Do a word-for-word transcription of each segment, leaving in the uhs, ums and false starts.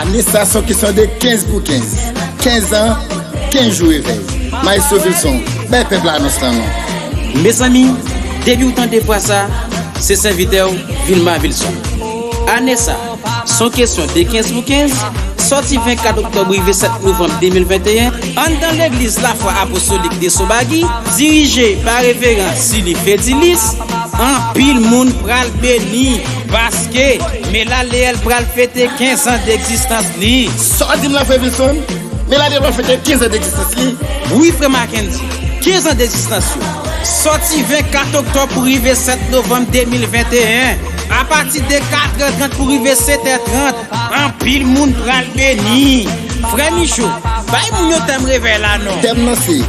Ane sa se yon kesyon de kenz pou kenz. Kenz an, kenz jou revèy. Maestro Vilson, bay pèp la anons lan non. Mezanmi, depi w tande fraz sa, se sèvitè w, Vilma Vilson. Ane sa, se yon kesyon de kenz pou kenz, sòti vennkat oktòb rive sèt novanm de mil venteyen, anndan legliz Lafwa Apostolik de Sobagi, dirije pa Reveran Sili Fedilis, anpil moun pral beni, paske Mela Leyèl pral fete kenz an degzistans li. Sa w di m la, frè Vilson? Mela Leyèl pral fete kenz an degzistans li? Wi, frè Mackendy, kenz an degzistans yo. Sòti vennkat oktòb pou rive sèt novanm de mil venteyen, apati de katrè trant pou rive setè trant, anpil moun pral beni. Frè Micho, bay moun yo tèm revèy la non. Tèm nan se,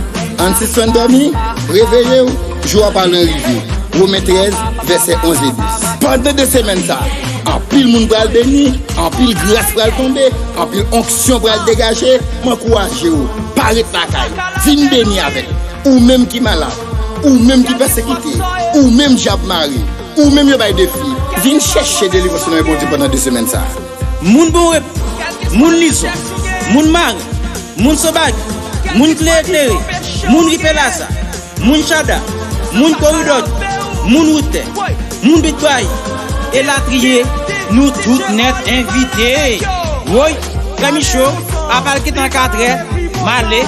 ann sispann dòmi, reveye w, jou a pa lwen rive. Women trèz, vèsè onz e douz. Pandan de semèn sa, anpil moun pral beni, anpil gras pral tonbe, anpil onksyon pral degaje. M ankouraje w, pa ret lakay, vin beni avèk ou menm ki malad, ou menm ki pèsekite, ou menm dyab mare, ou menm yo bay defi. Vin chèche delivrans nan men Bondye pandan de semèn sa. Moun Bon Repo, moun Lizon, moun Maren, moun Sobagi, moun Klere Klere, moun Ripe Laza, moun Chada, moun Koridòdyo, moun Woutè, moun Bit Bwayi, elatriye, nou tout nèt envite. Woy, frè Micho, apa l gentan katrè, m ale.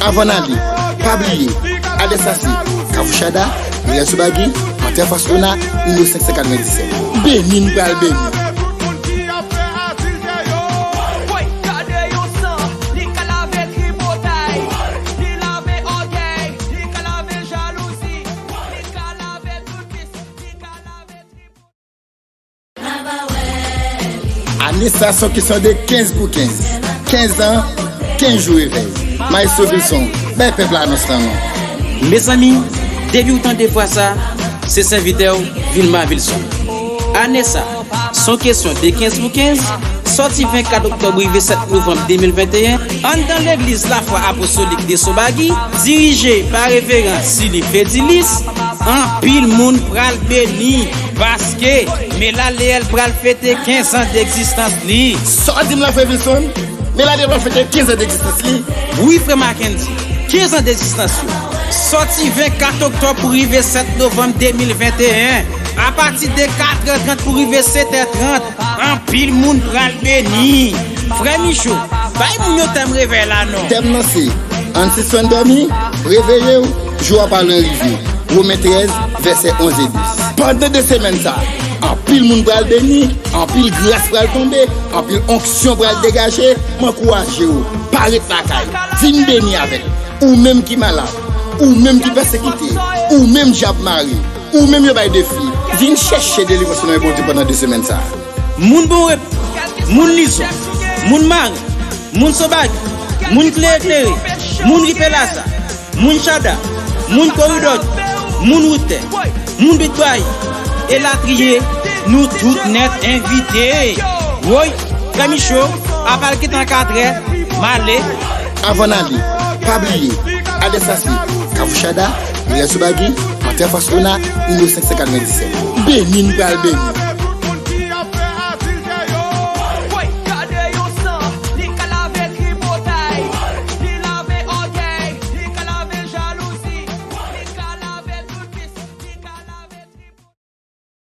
Avan n ale, pa bliye, adrès la se Kafou Chada, Rivyè Sobagi, antre anfas Ona, nimewo senk san katrevenndisèt. Beni n pral beni. Woy, gade yon san, li ka lave tripotay, li lave ògèy, li ka lave jalouzi, li ka lave tout vis, li ka lave tripotay. Ane sa se yon kesyon de kenz pou kenz. Kenz an, kenz jou revèy. Maestro Vilson, bay pèp la anons lan non. Mezanmi, depi w tande fraz sa, se sèvitè w, Vilma Vilson. Ane sa, se yon kesyon de kenz pou kenz, sòti vennkat oktòb rive sèt novanm de mil venteyen, anndan legliz Lafwa Apostolik de Sobagi, dirije pa Reveran Sili Fedilis, anpil moun pral beni, paske Mela Leyèl pral fete kenz an degzistans li. Sa w di m la, frè Vilson? Mela Leyèl pral fete kenz an degzistans li? Wi, frè Mackendy, kenz an degzistans yo. Sòti vennkat oktòb pou rive sèt novanm de mil venteyen, apati de katrè trant pou rive setè trant, anpil moun pral beni. Frè Micho, bay moun yo tèm revèy la non. Tèm nan se, ann sispann dòmi, reveye w, jou a pa lwen rive. Women trèz, vèsè onz e douz. Pandan de semèn sa, anpil moun pral beni, anpil gras pral tonbe, anpil onksyon pral degaje. M ankouraje w, pa ret lakay, vin beni avèk ou menm ki malad, ou menm ki pèsekite, ou menm dyab mare, ou menm yo bay defi. Vin chèche delivrans nan men Bondye pandan de semèn sa. Moun Bon Repo, moun Lizon, moun Maren, moun Sobagi, moun Klere Klere, moun Ripe Laza, moun Chada, moun Koridòdyo, moun Woutè, moun Bit Bwayi, elatriye, nou tout nèt envite. Woy, frè Micho, apa l gentan katrè, m ale. Avan n ale, pa bliye, adrès la se Kafou Chada, Rivyè Sobagi, antre anfas Ona, nimewo senk san katrevenndisèt. Beni n pral beni.